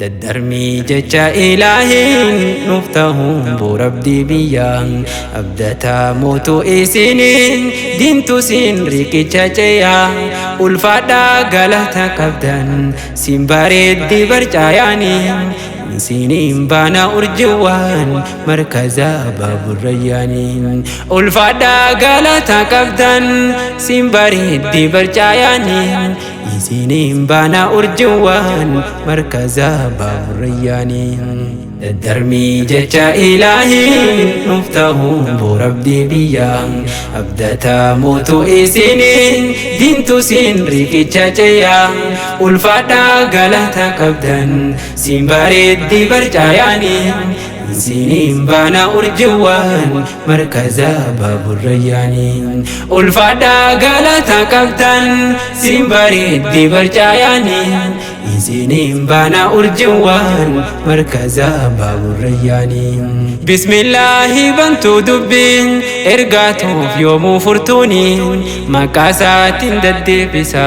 Daddarmii jecha ilaahiin nuuf tahuun boorabdii biyyaa abdataa mootu isiniin diintu siin riqicha ce'aa ulfaadhaa galata qabdan siin bareeddi barcaayaanii isiniin baana urjiiwwan markaza baaburrayyaanii ulfaadhaa galata qabdan siin bareeddi barcaayaanii isiniin baana urjiiwwan markaza baaburrayyaanii daddarmii jecha ilaahiin nuuf tahuun boorabdii biyyaa abdataa mootu isiniin diintu siin riqicha ce'aa ulfaadhaa galata qabdan siin bareeddi barcaayaanii isiniin baana urjiiwwan markaza baaburrayyaanii ulfaadhaa galata qabdan siin bareeddi barcaayaanii isiniin baana urjiiwwan markaza baaburrayyaanii bismillaahi bantuu dubbiin ergaatuuf yoomuu furtuuniin maqaa isaatiin deddeebisa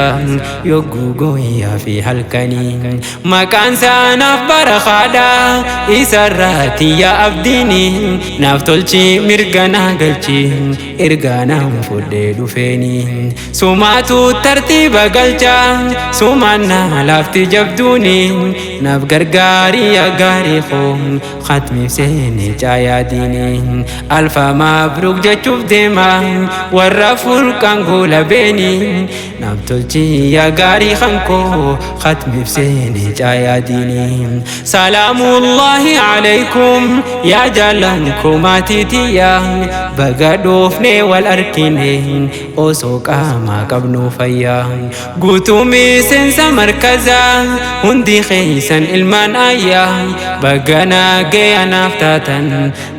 yogguu guyyaa fi halkanii maqaan isaanaaf barakaadha isarraati yaa abdiini naaf tolchi mirga naa galchi ergaa naan fudhee dhufeeni sumaatu tartiiba galcha sumaan naa laafti jabduuni naaf gargaarii yaa gaarii koo khatmiif seene caayaa diini alfa mabruuk jechuuf deema warra furqaan goola beeni naaf tolchi yaa gaarii kankoo khatmiif seene caayaa diini salaamullahi alaykum yaa jaalan kumaatiitiya baga dhoofne wal arkine osoo qaamaa qabnu fayyaa guutuu miseensa markazaa hundi keessan ilmaan ayyaa baga naagaya naaf taatan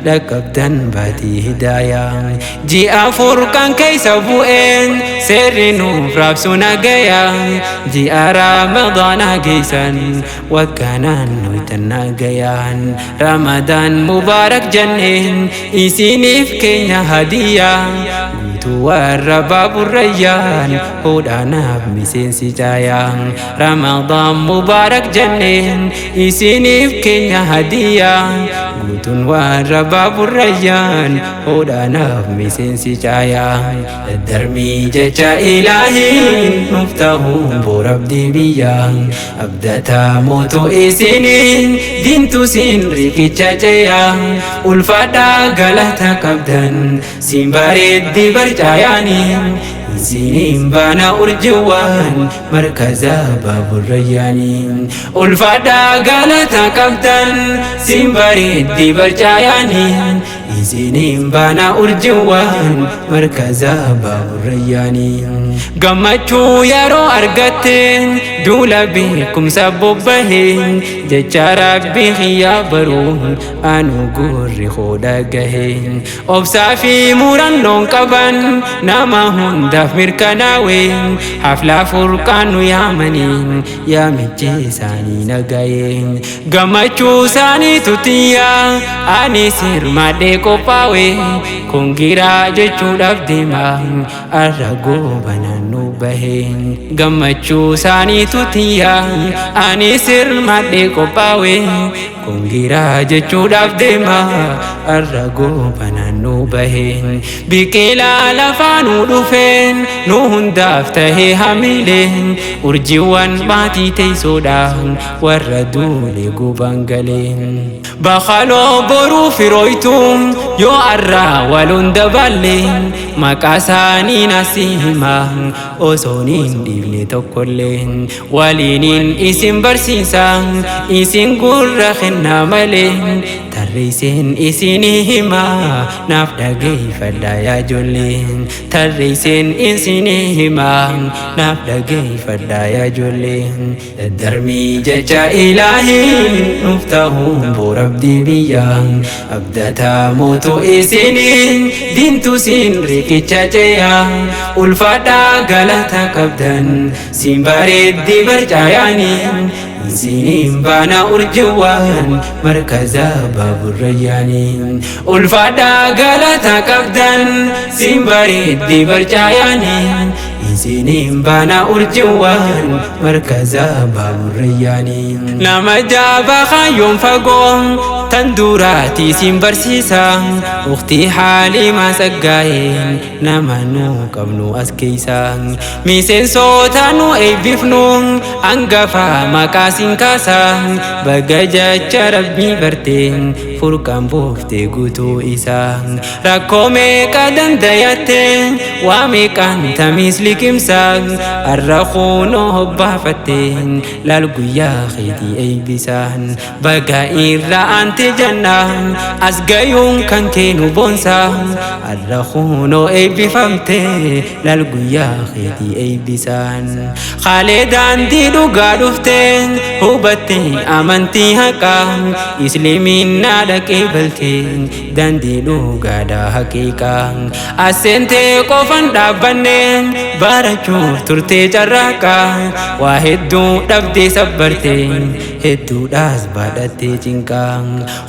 dhaqqabdan baatii hidaayaa ji'a furqaan keessa bu'een seerri nuuf raabsu nagayaa ji'a ramadaanaa geessan waggaanaan nuytan nagayaan ramadaan mubaarak jenneen isiniif keenya hadiyyaa guutuu warra baaburrayyaan hodhaanaaf miseensi caayaa ramadaan mubaarak jenneen isiniif keenya hadiyyaa guutuun warra baaburrayyaan hodhaanaaf miseensi caayaa daddarmii jecha ilaahiin nuuf tahuun boorabdii biyyaa abdataa mootu isiniin diintu siin riqicha ce'aa ulfaadhaa galata qabdan siin bareeddi barcaayaanii isiniin baana urjiiwwan markaza baaburrayyaanii ulfaadhaa galata qabdan siin bareeddi barcaayaanii isiniin baana urjiiwwan markaza baaburrayyaanii gammachuu yeroo argatteen duula beekumsa bobbaheen jecha rabbii xiyyaa baruun anu gurri hodha gaheen obsaa fi murannoon qaban nama hundaaf mirkanaaween haflaa furqaan nu yaamaniin yaamichi isaanii nagayeen gammachuu isaanii tutiyyaa ani sirmadhee qophaa'e kongiraa jechuudhaaf deema arra goobanaan nu baheen gammachuu isaanii tutiyyaa ani sirmadhee qophaa'e kongiraa jechuudhaaf deema arra goobanaan nu baheen biqilaa lafaa nu dhufeen nu hundaaf tahee hamileen urjiiwwan maatii teessoodhaan warra duule gubaan galeen bakaloo boruu firooytuun yoo arraa waluun daballeen maqaa isaanii nasi hima osoon hin dhiifne tokkolleen waliiniin isin barsiisa isin gurra kennaa malee tarreesseen isinii hima naaf dhageeffadhaa yaa ijoolleen tarreesseen isinii hima naaf dhageeffadhaa yaa ijoolleen daddarmii jecha ilaahiin nuuf tahuun boorabdii biyyaa abdataa mootu isiniin diintu siin riqicha ce'aa ulfaadhaa galata qabdan siin bareeddi barcaayaanii isiniin baana urjiiwwan markaza baaburrayyaanii ulfaadhaa galata qabdan siin bareeddi barcaayaanii. Isiniin baana urjiiwwan markaza baaburrayyaanii. Nama jaabaa kaayyoon fagoo tan duraati isin barsiisa. Ukhtii Haalimaa Tsaggaayeen nama nu qabnu as keessa. Miseensota nu eebbifnu hangafa maqaa siin kaasa. Baga jecha rabbii bartee furqaan buuftee guutuu isaa. Rakkoo meeqa dandayattee waa meeqaan tamiis liqimsa. Har'a kunoo hobbaafattee laal guyyaa keetii eebbisaan. Baga irra aante janna as gayuun kan kee nu boonsa. Har'a kunoo eebbifamtee laal guyyaa keetii eebbisaan. Haalee daandii dhugaa dhuftee hubattee amantii haqaa isliminnaa dhaqee baltee daandii dhugaadhaa haqiiqaa. Aseentee qofan dhaabbanne barachuuf turtee carraaqaa waa hedduu dhabdee sabbartee hedduudhaas baadhattee cinqaa.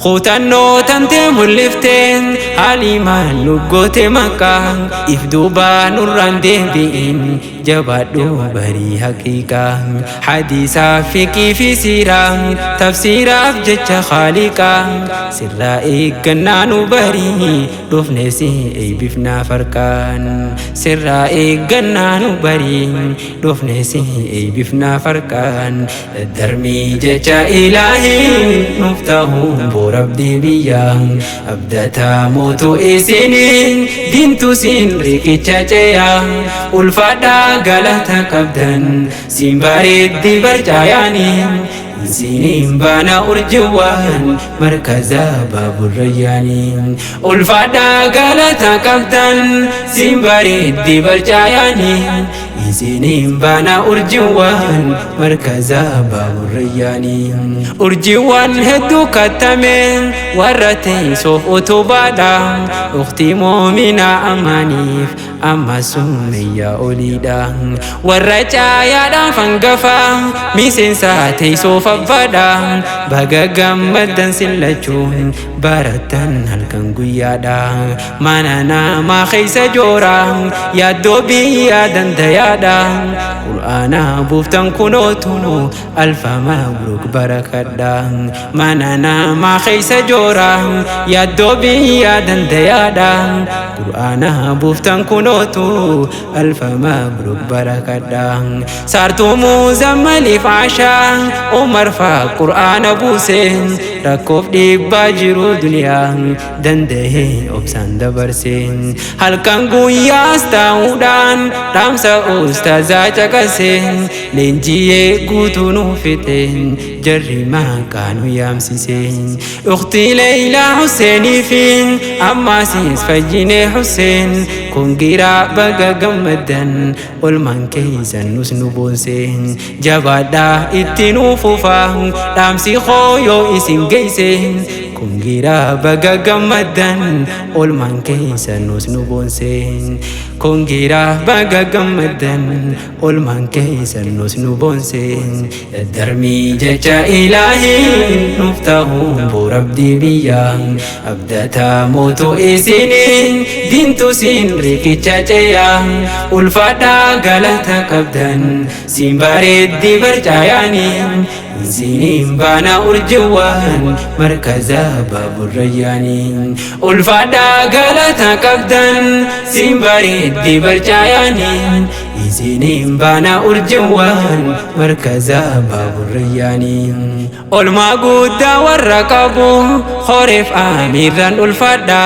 Kutannoo tantee mul'iftee haalimaan nu goote maqaa if duubaa nurraan deebi'in jabaadhu barii haqiiqaa. Hadiisaa fiqii fi siiraa tafsiiraaf jecha khaaliqaa sirraa eeggannaa nu barii dhufne si eebbifnaa farkaan. Sirraa eeggannaa nu barii dhufne si eebbifnaa farkaan. Darmii jecha ilaahii nuuf ta'uun boorabdii biyyaa. Abdataa mootuu isiniin diintu siin riqicha ce'aa. Ulfaadhaa galata qabdan siin bareeddi barcaayaanii. Isiniin baana urjiiwwan markaza baaburrayyaanii. Ulfaadhaa galata qabdan siin bareeddi barcaayaanii. Isiniin baana urjiiwwan markaza baaburrayyaanii. Urjiiwwan hedduu kattame warra teessoof utubaadha. Ukhtii moominaa amaaniif amma summayyaa oliidha. Warra caayaadhaaf hangafa miseensa teessoof abbaadha. Baga gammaddan sillachuun barattan halkan guyyaadha. Mana namaa keessa joora yaaddoo biyyaa dandayaadha. Qur'aana buuftan kunootu alfa mabruuk barakadha. Mana namaa keessa joora yaaddoo biyyaa dandayaadha. Qur'aana buuftan kunootu alfa mabruuk barakadha. Saartuu muuzammaliif ashaa Umar faa qur'aana buuse rakkoof dhiibbaa jiru duniyaa dandahee obsaan dabarse. Halkan guyyaas taa'uudhaan dhaamsa ustaazaa caqase leenjiyee guutuu nu fixe jarri maqaa nu yaamsise. Ukhtii Leeylaa Huseenii fi ammaasiis fayyinee Huseen kun giraa baga gammaddan olmaan keessan nus nu boonse. Jabaadhaa itti nu fufa dhaamsi koo yoo isin geesse. Kun giraa baga gammaddan olmaan keessan nus nu boonse. Kun giraa baga gammaddan olmaan keessan nus nu boonse. Darmii jecha ilaahii nuuf ta'uun boorabdii biyyaa. Abdataa mootuu isiniin diintu siin riqicha ce'aa. Ulfaadhaa galata qabdan siin bareeddi barcaayaanii. Isiniin baana urjiiwwan markaza baaburrayyaanii. Ulfaadhaa galata qabdan siin bareeddi barcaayaanii. Isiniin baana urjiiwwan markaza baaburrayyaanii. Olmaa guddaa warra qabu horeef amiirraan ulfaadha.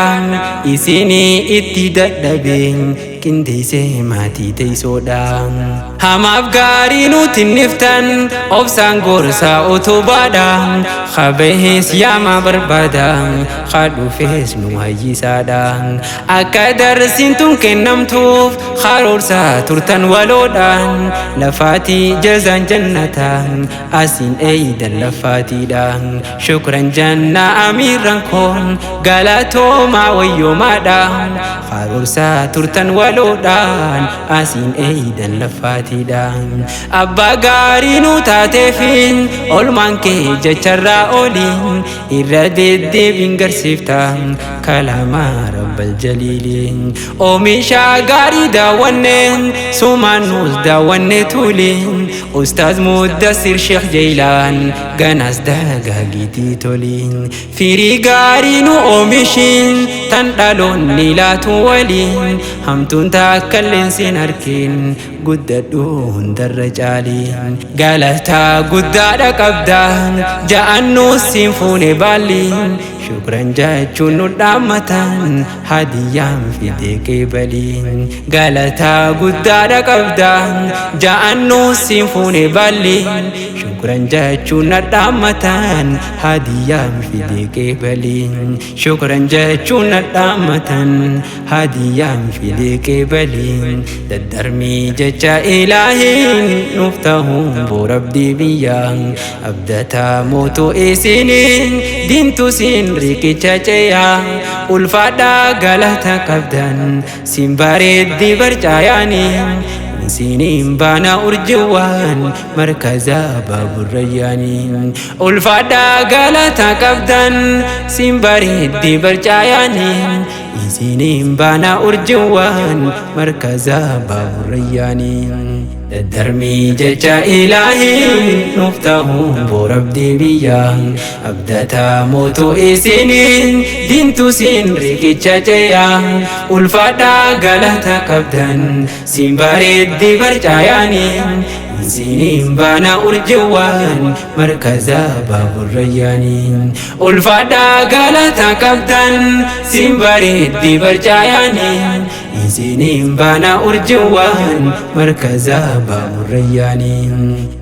Isinii itti dadhabee qindeessee maatii teessoodha. Hamaaf gaarii nuti niftan obsaan gorsaa utubaadha. Kabahees yaama barbaada kadhufees nu hayyisaadha. Akka darsiin tun kennamtuuf karoorsaa turtan waloodhaan. Lafaatii jazaan jannata asiin eeydan lafaatiidha. Shukran jannaa amiirran koo galatoomaa wayyoomaadha. Karoorsaa turtan waloodhaan. waloodhaan asiin eeydan laffaatiidha. Abbaa gaarii nu taateefin olmaan kee jecharraa oliin irra deddeebiin garsiifta kalaamaa rabbal jaliiliin. Oomisha gaarii daawwanneen sumaan nus daawwanne tuliin Ustaaz Muddassir Sheekh Jeylaan ganaas dagaagitii toliin. Firii gaarii nu oomishin tan dhaloonni laatu waliin hamtuun taakkalleen sin arkin guddadhu hundarra caaliin. Galataa guddaadha qabda ja'annuus siin fuune baalliin shukran jechuun nu dhaammatan hadiyyaan fidee qeebaliin. Galataa guddaadha qabda ja'annuus siin fuune baalliin shukran jechuun nu dhaammatan hadiyyaan fidee qeebaliin. Shukran jechuun na dhaammatan hadiyyaan fidee qeebaliin. Daddarmii jecha ilaahiin nuuf tahuun boorabdii biyyaa abdataa mootuu isiniin diintu siin riqicha ce'aa ulfaadhaa galata qabdan siin bareeddi barcaayaanii Isiniin baana urjiiwwan markaza baaburrayyaanii ulfaadhaa galata qabdan siin bareeddi barcaayaanii Isiniin baana urjiiwwan markaza baaburrayyaanii. Daddarmii jecha ilaahiin nuuf tahuun boorabdii biyyaa abdataa mootuu isiniin diintu siin riqicha ce'aa ulfaadhaa galata qabdan siin bareeddi barcaayaanii Isiniin baana urjiiwwan markaza baaburrayyaanii ulfaadhaa galata qabdan siin bareeddi barcaayaanii Isiniin baana urjiiwwan markaza baaburrayyaanii.